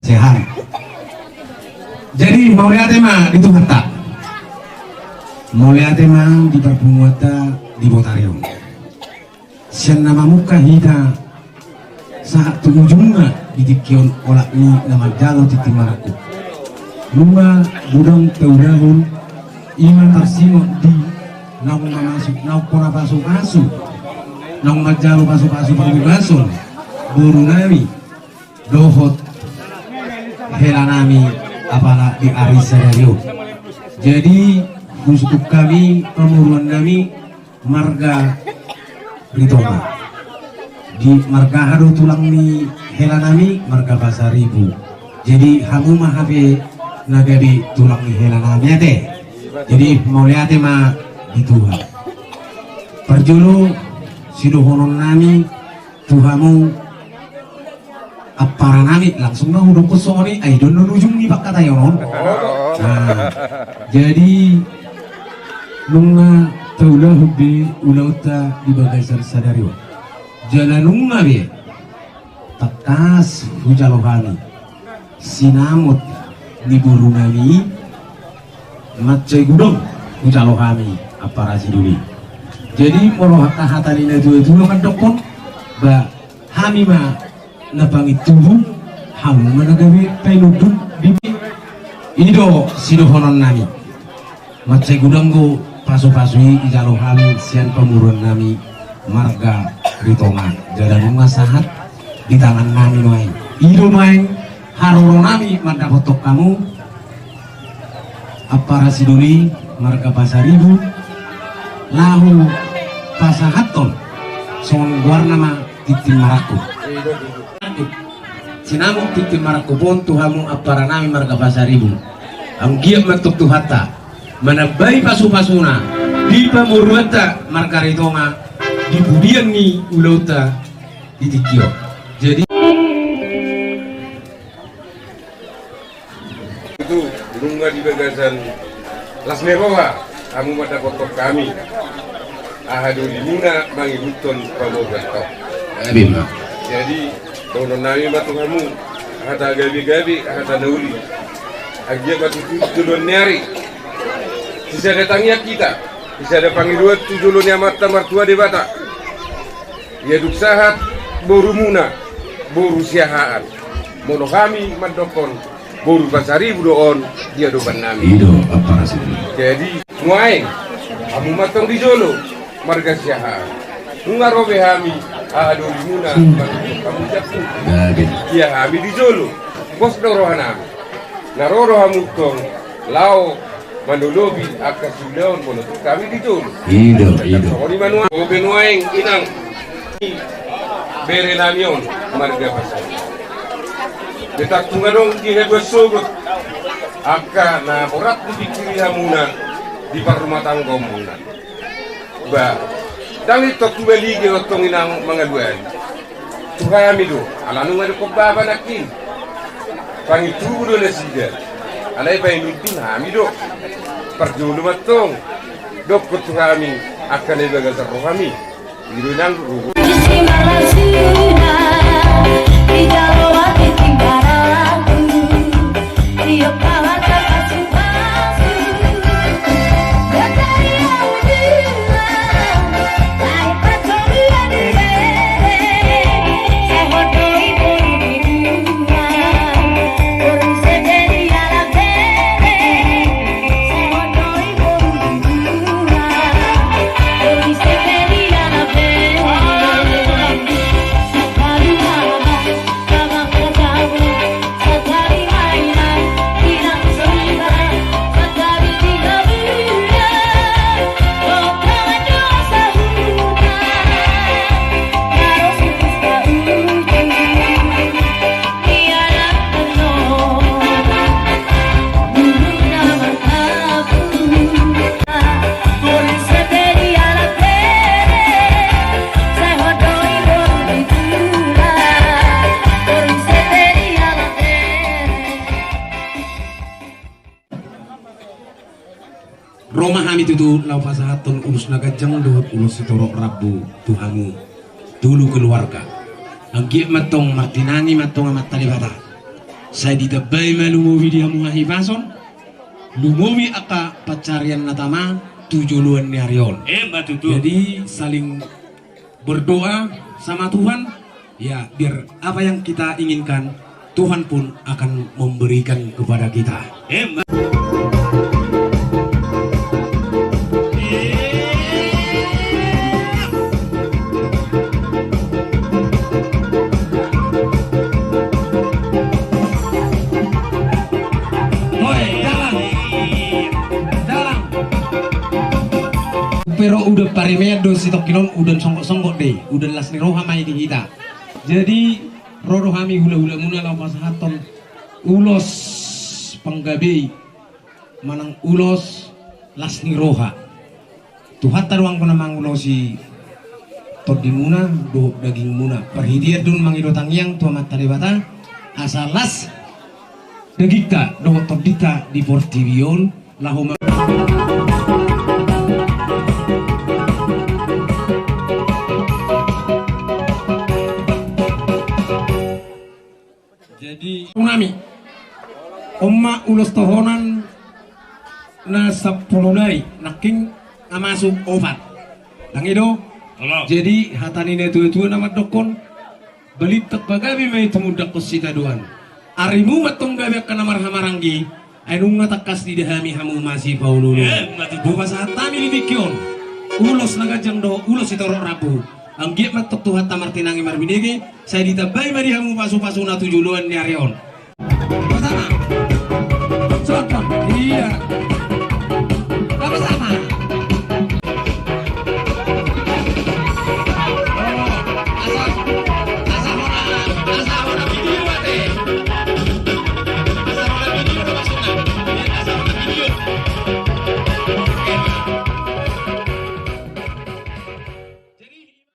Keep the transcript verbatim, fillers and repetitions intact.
Sehat. Jadi mauliate ma di Tuhanta. Mauliate ma di parpunguanta di botari on. Sian na mamungka hita sahat tu ujungna di tingki on olat ni na manjalo tintin marangkup. Nunga godang taulahon ima tarsingot di naung mamasuk, naung pona pasupasu, naung manjalo pasupasu parbagason boru nami dohot hela nami apala di ari sadari on. Jadi husungkun hami pamoruon nami marga Ritonga. Di marga aha do tulang ni hela nami? Marga Pasaribu. Jadi hamu ma hape na gabe tulang ni hela nami ate. Jadi mauliate ma di Tuhan. Parjolo sidohonon nami tu hamu ampara nami, langsung ma hudokkon songon i, ai do on ujung ni pangkataion on. Nah, jadi nunga taulahon be ulaonta di bagasan sadari on. Jala nunga be tangkas hujalo hami sinamot ni boru nami i, mansai godang hujalo hami ampara sidoli. Jadi molo hata-hata ni na tua-tua mandokkon, ba hami ma na pangintubu, hamu ma na gabe painundun di. I do sidohonon nami. Mansai godang do pasupasu i dijalo hami sian pamoruon nami marga Ritonga. Jala nunga sahat di tangan nami nuaeng. I do nuaeng haroro nami mandapothon hamu ampara sidoli marga Pasaribu, laho pasahathon songon goarna ma tintin marangkup. Sinamot tintin marangkup on tu hamu ampara nami marga Pasaribu. Anggiat ma antong Tuhanta manambai pasupasuna di pamoruonta marga Ritonga di pudian ni ulaonta di tingki on. Jadi Tutu, nunga di bagasan las ni roha hamu mandapothon hami aha dolimuna mangihuthon pamoruonta on. Jadi dohonon nami ma tu hamu, hata gabe-gabe, hata na uli. Anggiat ma tutu di joloan ni ari sisada tangiang hita, sisada pangidoan tu jolo ni Amanta Martua Debata. Ia dung sahat borumuna boru Siahaan, molo hami mandokkon boru Pasaribu do on di adopan nami. I do ampara sidoli. Jadi nuaeng hamu ma antong di jolo marga Siahaan. Nunga ro be hami aha dolimuna mangihuthon hamu. Ia hami di jolo, pos do roha nami. Na ro do hamu antong laho manolopi angka siulaon, molo tung hami di jolo. I do, i do. Songon i ma nuaeng, o be nuaeng inang bere nami on marga Pasaribu. Betang tung adong di haduan sogot angka na borat dipingkiri hamuna di parrumatanggaonmuna. Ba ndang i tong tu balige on tong inang mangalualu. Tu hami do, ala nunga dokkon bapa nangkin. Pangintubu do nasida. Alai painundun hami do. Parjolo ma antong dokkon tu hami angka na di bagasan rohami. I do inang ruhut. Ro ma hami tutu laho pasahathon ulos na ganjang dohot ulos sitorop rambu tu hamu tolu keluarga. Anggiat ma antong martinangi ma antong Amanta Debata. Sai ditambai ma lumobi di hamu hahipason, lumobi angka pansarian na tama tu joloan ni ari on. Emma tutu. Jadi saling berdoa sama Tuhan, ya, biar apa yang kita inginkan, Tuhan pun akan memberikan kepada kita. Emma. Hoi, dalan. Dalan. Pero udan parimean do sitongkin on, udan songgok-songgok do i, udan las ni roha ma i di hita. Jadi ro do hami hula-hulamuna laho pasahathon ulos panggabei manang ulos las ni roha. Tuhanta do anggo na mangulosi tondimuna dohot dagingmuna. Parhitean do on mangido tangiang tu Amanta Debata asa las dagingta dohot tondinta di portibi on laho ma- Jadi, nami. On ma ulos tohonan na sampulu nai, nangkin na masuk opat. Ndang i do? Olo. Jadi, hata ni na tua-tua na mandokkon, balintang pagabe ma i tumundalhon sitadoan. Arimu ma antong gabe angka na marhahamaranggi, ai nunga tangkas diida hami hamu masipaolo-oloan. Emma tutu. Hupasahat hami di tingki on ulos na ganjang dohot ulos sitorop rambu. Anggiat ma antong Tuhanta martinangi marbinege, sai ditambai ma di hamu pasu-pasuna tu joloan ni ari on. Pertama.